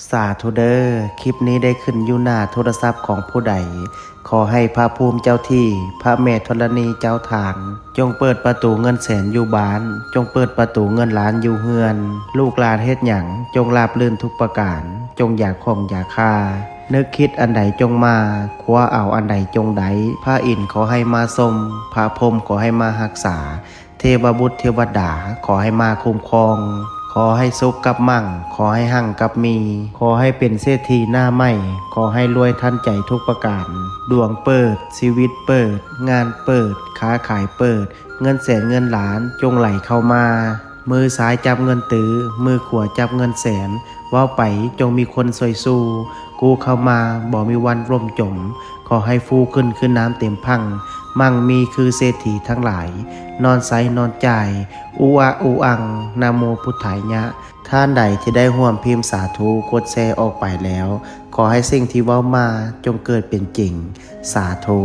ສາທຸເດີ ຄລິບນີ້ໄດ້ຂຶ້ນຢູ່ໜ້າໂທລະສັບຂອງຜູ້ໃດ ຂໍໃຫ້ພະພູມເຈົ້າທີ່ ພະແມ່ທໍລະນີເຈົ້າທານ ຈົ່ງເປີດປະຕູເງິນແສນຢູ່ບ້ານ ຈົ່ງເປີດປະຕູເງິນລ້ານຢູ່ເຮືອນ ລູກຫຼານເຮັດຫຍັງ ຈົ່ງລາບລື່ນທຸກປະການ ຈົ່ງຢ່າຂ້ອງຢ່າຄາ ນຶກຄິດອັນໃດຈົ່ງມາ ຄວ້າເອົາອັນໃດຈົ່ງໄດ້ ພະອິນຂໍໃຫ້ມາຊົມ ພະພົມຂໍໃຫ້ມາຮັກສາ ເທວະບຸດເທວະດາ ຂໍໃຫ້ມາຄຸ້ມຄອງ ຂໍໃຫ້ສຸກກັບມັ່ງ ຂໍໃຫ້ຮັ່ງກັບມີ ຂໍໃຫ້ເປັນເສດຖີໜ້າໃໝ່ ຂໍໃຫ້ລວຍທັນໃຈທຸກປະການ ດວງເປີດ ຊີວິດເປີດ ງານເປີດ ຄ້າຂາຍເປີດ ເງິນແສນເງິນລ້ານຈົ່ງໄຫຼເຂົ້າມາ ມືຊ້າຍຈັບເງິນຕື້ ມືຂວາຈັບເງິນແສນ ເວົ້າໄປຈົ່ງມີຄົນຊ່ວຍສູ້ ກູ້ເຂົ້າມາບໍ່ມີວັນລົ້ມຈົມ ຂໍໃຫ້ຟູຂຶ້ນຄືນ້ຳເຕັມພັ່ງ ມັ່ງມີຄືເສດຖີທັງຫຼາຍ ນອນໃຊ້ນອນຈ່າຍ ອຸອະອຸອັງ ນະໂມພຸດທາຍະ ທ່ານໃດທີ່ໄດ້ຮ່ວມພິມສາທຸ ກົດແຊອອກໄປແລ້ວ ຂໍໃຫ້ສິ່ງທີ່ເວົ້າມາຈົ່ງເກີດເປັນຈິງ ສາທຸ.